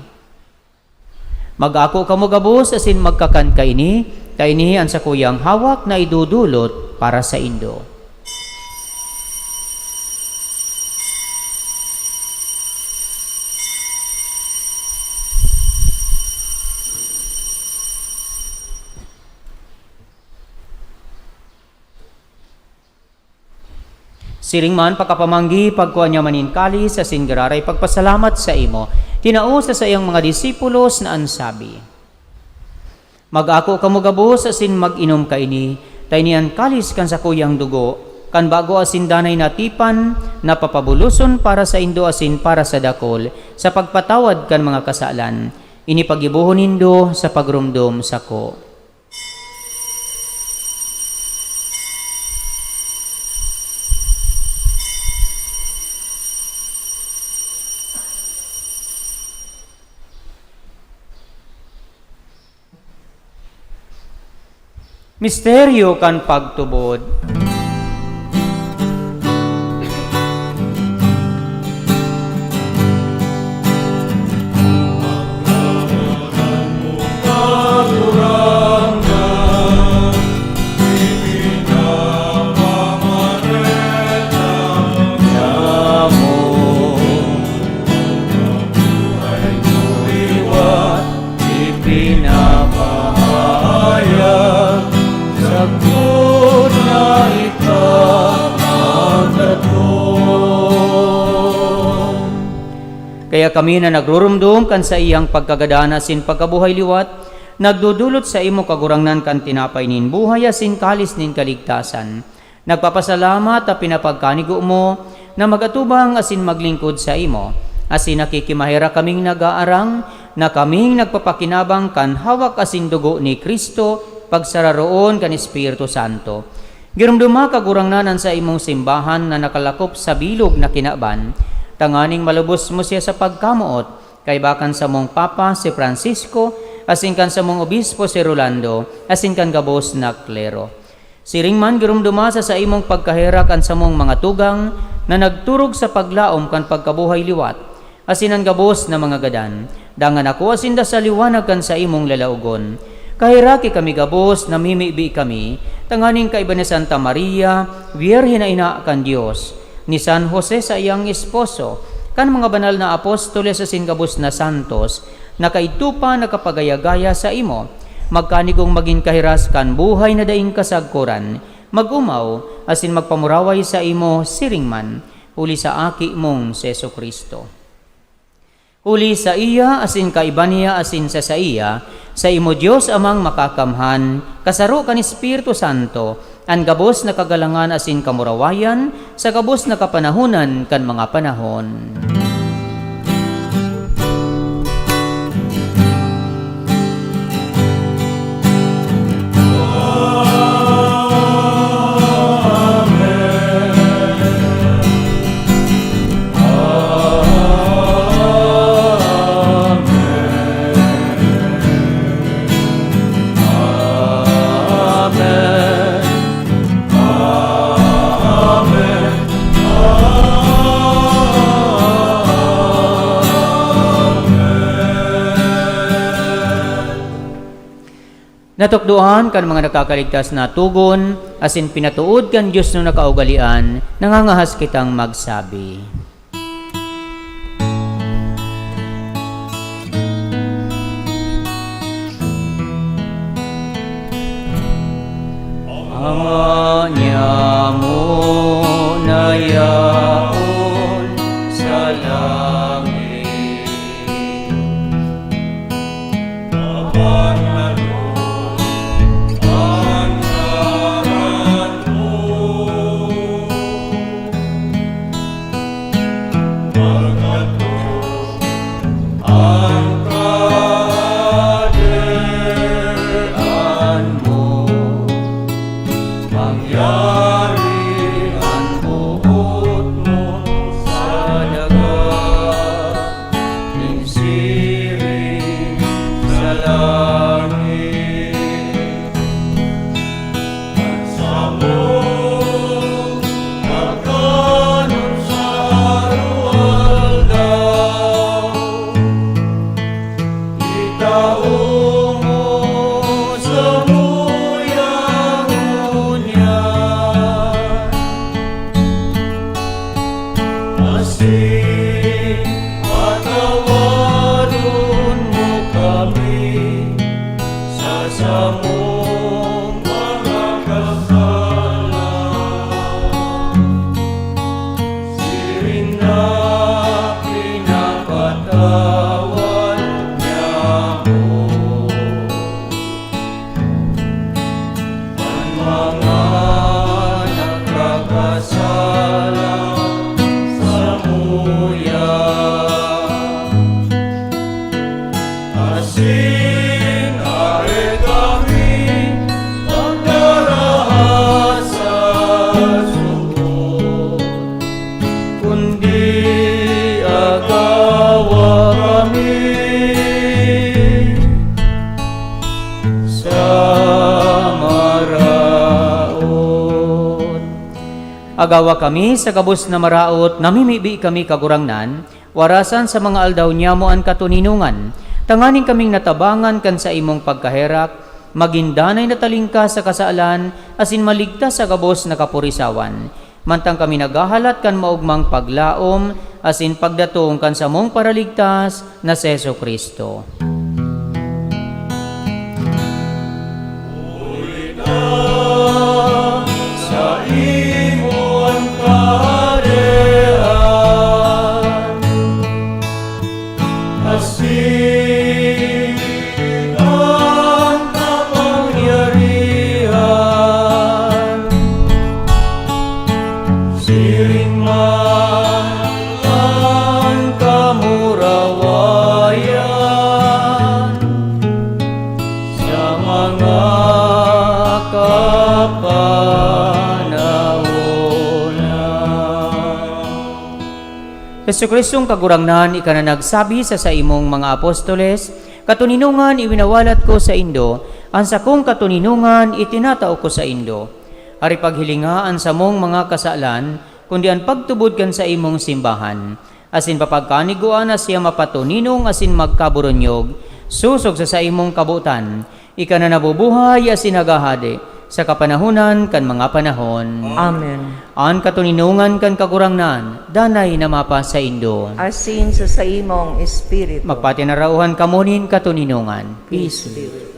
"Mag-ako kamo gabos asin magkakan kaini, ta ini an sakuyang hawak na idodolot para saindo." Siring man, pakapamanggi, pagkua niya man nin kalis asin giraray pagpasalamat saimo, tinao sa saiyang mga disipulos na an sabi, "Mag-ako kamo gabos asin mag-inom kaini, ta ini an kalis kan sakuyang dugo, kan bago asin danay na tipan, na papabuloson para saindo asin para sa dakul, sa pagpatawad kan mga kasalan. Ini paggibohon nindo sa pagromdom sako." Misteryo kan pagtubod. Kaya kami na nagrurumdom kan saiyang pagkagadan asin pagkabuhay liwat, nagdodolot saimo, Kagurangnan, kan tinapay nin buhay asin kalis nin kaligtasan. Nagpapasalamat ta pinapagkanigo mo na mag-atubang asin maglingkod saimo, asin nakikimaherak kaming nag-aarang na kaming nagpapakinabang kan hawak asin dugo ni Cristo, pagsararoon kan Espiritu Santo. Giromdoma, Kagurangnan, an saimong simbahan na nakalakop sa bilog na kinaban, tanganing malubos mo siya sa pagkamoot, kaiba kan samong Papa, si Francisco, asin kan samong Obispo, si Rolando, asin kan gabos na klero. Siring man, giromdoma sa saimong pagkaherak an samong mga tugang na nagturog sa paglaom kan pagkabuhay liwat, asin an gabos na mga gadan. Dangan akoa sinda sa liwanag kan saimong lalaogon. Kaheraki kami gabos, namimibi kami, tanganing kaiba ni Santa Maria, Birhen na Ina kan Dios, ni San Jose, saiyang esposo, kan mga banal na apostoles asin gabos na santos, na kaidto pa nakapagaya-gaya saimo, magkanigong magin kahiras kan buhay na daing kasagkoran, mag-omaw, asin magpamuraway saimo siring man, huli sa Aki mong si Jesu-Cristo. Huli saiya, asin kaiba niya, asin sa saiya, saimo, Dios Amang Makakamhan, kasaro kan Espiritu Santo, an gabos na kagalangan asin kamurawayan sa gabos na kapanahonan kan mga panahon. Natukdoan kan mga nakakaligtas na togon, asin pinatood kan Dios na nakaugalean, nangangahas kitang magsabi. Ama niamo na yaon sa langit. Mabanalon an ngaran mo. Magkatong an kahadean mo. Mangyari an boot mo sa daga, nin siring sa langit. An samong kakanon sa aroaldaw, itao mo samuya ngunyan. Asin patawaron mo kami sa samong mga kasalan, siring na pinapatawad niamo an mga nagkakasala samuya. Asin dai kami pagdaraha sa sugod, kundi agawa kami sa maraot. Agawa kami sa gabos na maraot, namimibi kami, Kagurangnan, warasan sa mga aldaw niamo an katoninongan, tanganing kaming natabangan kan saimong pagkaherak, magin danay na talingkas sa kasalan, asin maligtas sa gabos na kapurisawan. Mantang kami naghahalat kan maogmang paglaom asin pagdatong kan samong Paraligtas na si Jesu-Cristo. Huli ta saimo an kahadean, Tingnan an kamurawayan sa mga kapanahonan. Jesu-Cristong Kagurangnan, ika na nagsabi sa saimong mga apostoles, "Katoninongan iwinawalat ko saindo, an sakong katoninongan itinatao ko saindo." Ari, paghilinga an samong mga kasalan, kundi an pagtubod kan saimong simbahan, asin papagkanigua na siya mapatoninong asin magkaburunyog, sosog sa saimong kabotan. Ika na nabubuhay asin naghahade sa kapanahonan kan mga panahon. Amen. An katoninongan kan Kagurangnan danay na mapasaindo. Asin sa saimong espiritu. Magpatinarauhan kamo nin katoninongan. Peace be with you.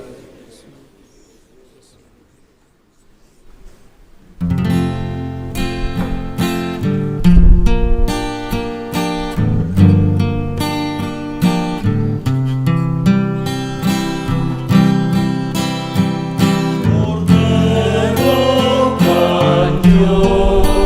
Kordero kan Dios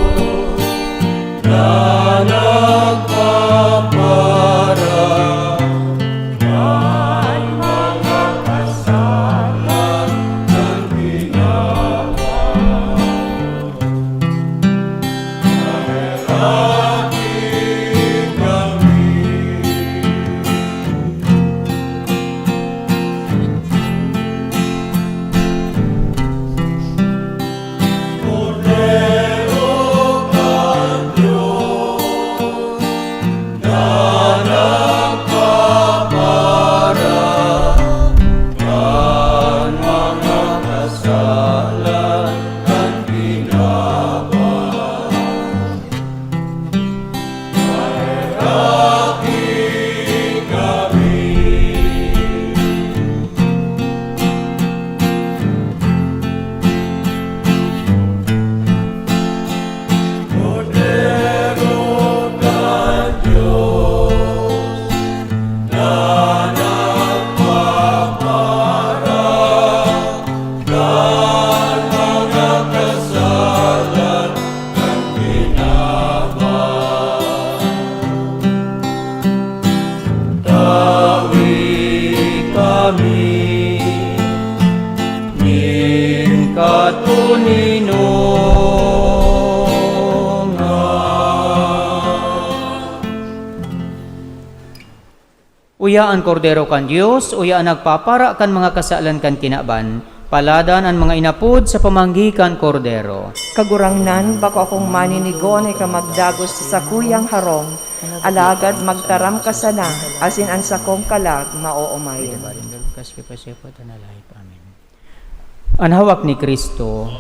na nagpapara kan mga kasalan kan kinaban. Tawi kami nin katoninongan. Uya an Kordero kan Dios, uya an nagpapara kan mga kasalan kan kinaban. Paladan an mga inapod sa pamanggi kan Kordero. Kagurangnan, bako akong maninigo na ika magdagos sa sakuyang harong, alagad magtaram ka sana, asin an sakong kalag maoomay. Amen. An hawak ni Cristo.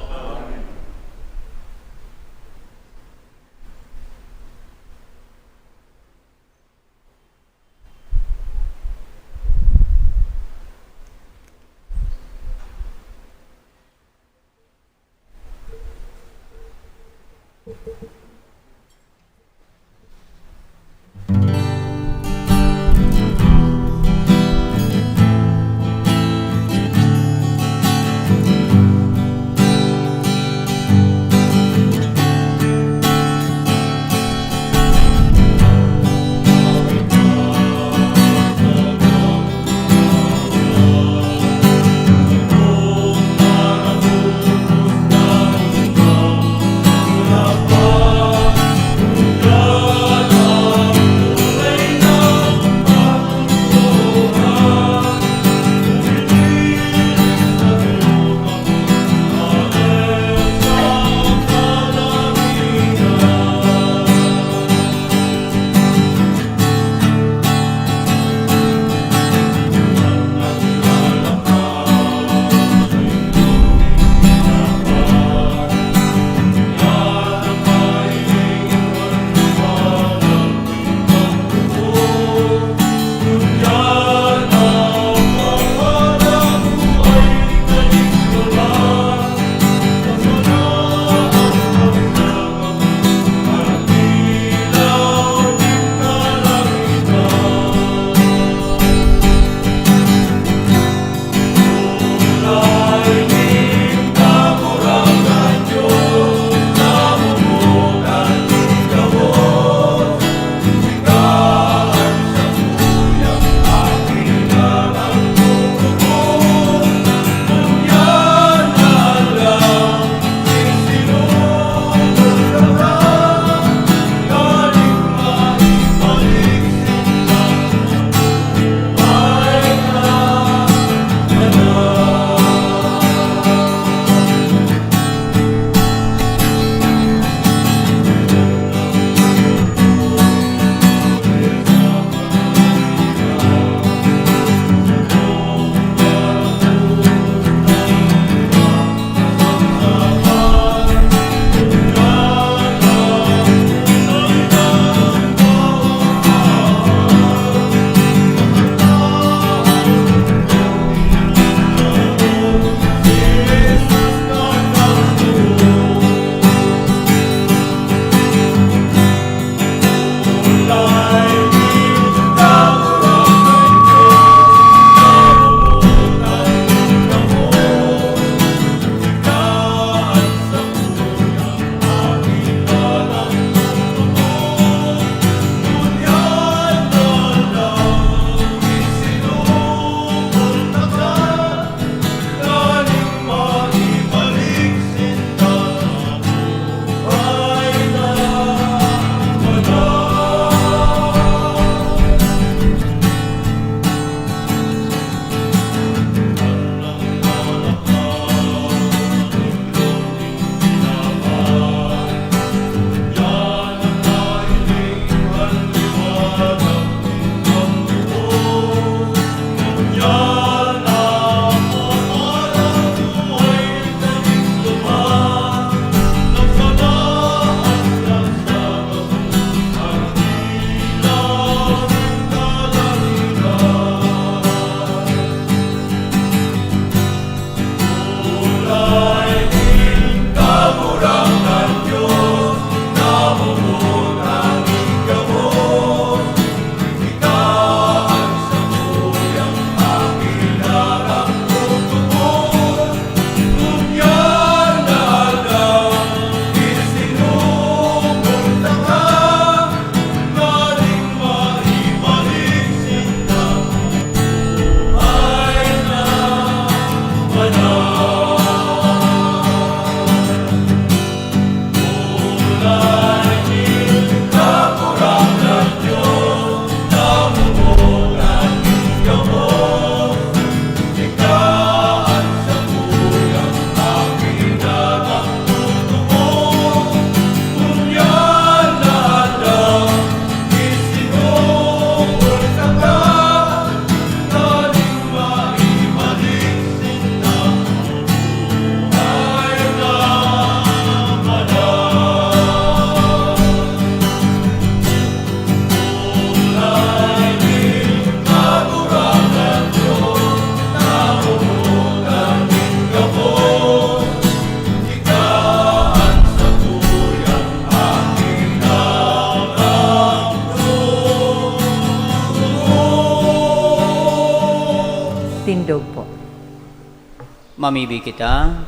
Mamibi kita.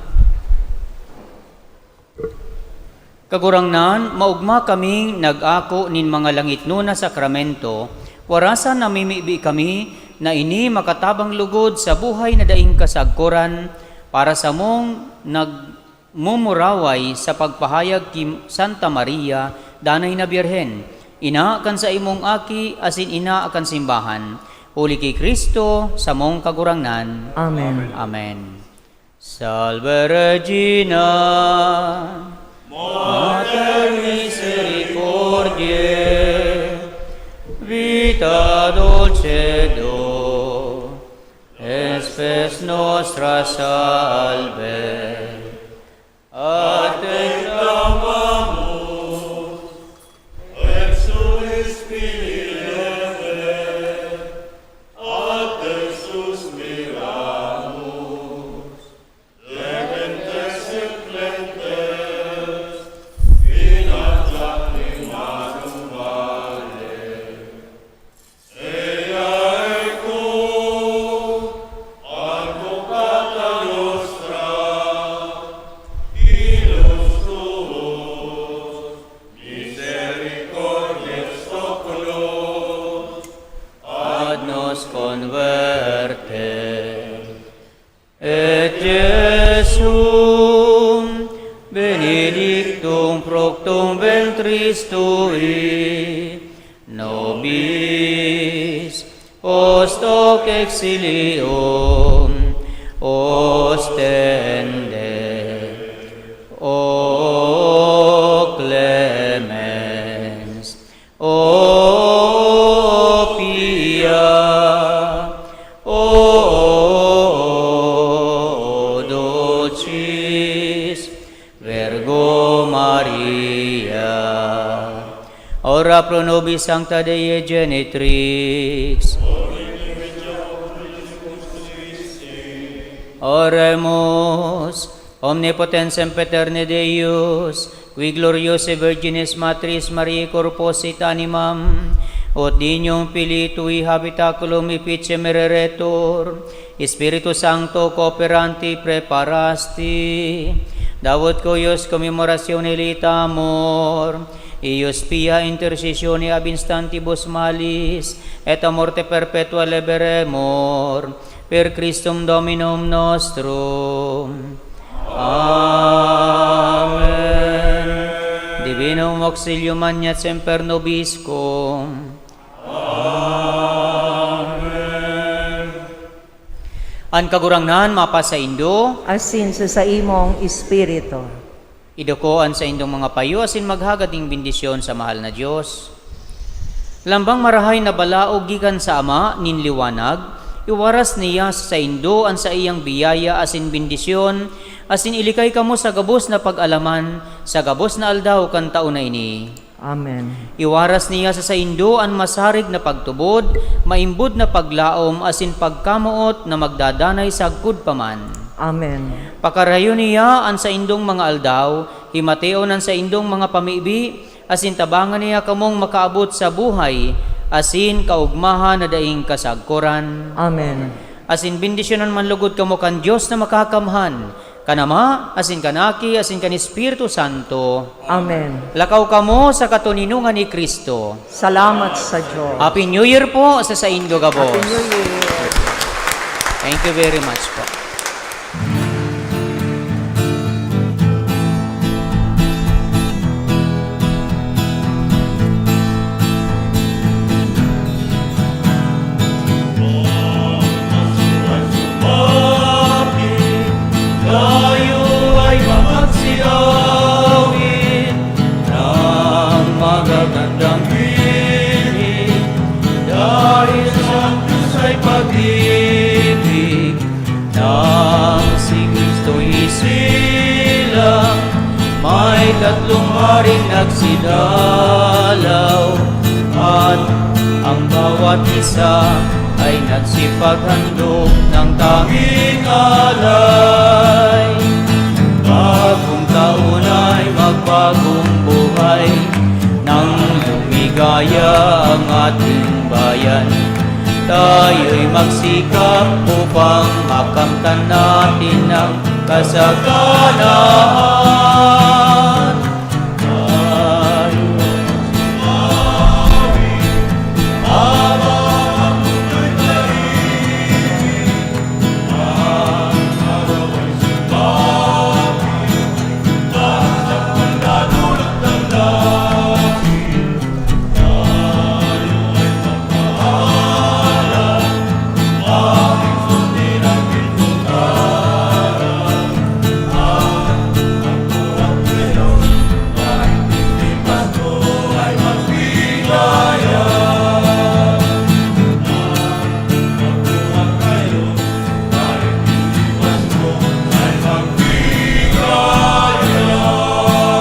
Kagurangnan, maogma kaming nag-ako nin mga langitnon na sakramento, warasan namimibi kami na ini makatabang lugod sa buhay na daing kasagkoran para samong nagmumuraway sa pagpahayag ki Santa Maria, danay na Birhen, ina kan saimong Aki asin ina kan simbahan, huli ki Cristo, samong Kagurangnan. Amen. Amen. Salve Regina, Mater misericordiae, vita dulcedo, spes nostra salve. A te clamamus, exulis filiere, a te suspiramus. Clementes et clementes, finas lacrimanum vale. Ea eco advocata nostra, ilus tuus, misericordias oculos, ad nos converte. Et Jesum benedictum fructum ventris tui, nobis post hoc exilium ostende. O clemens, O pia, O dulcis Virgo Maria. Ora pro nobis Sancta Dei Genitrix. Oremus. Omnipotens sempiterne Deus, qui gloriosae Virginis Matriis Mariae corpus et animam, ut dignum filii tui habitaculum efficie mereretur, Spiritus Sancto cooperanti preparasti, davut cuius commemoratione laetae amor, eius pia intercessione ab instantibus malis, et a morte perpetua liberemur, per Christum Dominum nostrum. Amen. Divinum auxilium maneat semper nobiscum. Amen. An Kagurangnan mapasaindo. Asin sa saimong espiritu. Iduko an saindong mga payo asin maghagad nin bendisyon sa mahal na Dios. Lambang marahay na balaog gikan sa Ama nin liwanag, iwaras niya sa saindo an saiyang biyaya asin bendisyon, asin ilikay kamo sa gabos na pag-alaman sa gabos na aldaw kan taon na ini. Amen. Iwaras niya sa saindo an masarig na pagtubod, maimbod na paglaom, asin pagkamoot na magdadanay sagkod pa man. Amen. Pakarayon niya an saindong mga aldaw, himateon an saindong mga pamibi, asin tabangan niya kamong makaabot sa buhay asin kaogmahan na daing kasagkoran. Amen. Asin bendisyonan man logod kamo kan Dios na Makakamhan, kan Ama, asin kan Aki, asin kan Espiritu Santo. Amen. Lakaw kamo sa katoninongan ni Cristo. Salamat sa Diyos. Happy New Year po sa saindo gabos. Happy New Year. Thank you very much po. Tayo ay makagsiawit ng magagandang hilig dahil sa Diyos ay pag-ibig. Nang si Kristo'y isilang, may tatlong haring nagsidalaw, at ang bawat isa ay nagsipaghandog ng tanging alay. Bagong taon ay magbagong buhay, nang lumigaya ang ating bayan. Tayo'y magsikap upang makamtan natin ang kasaganaan.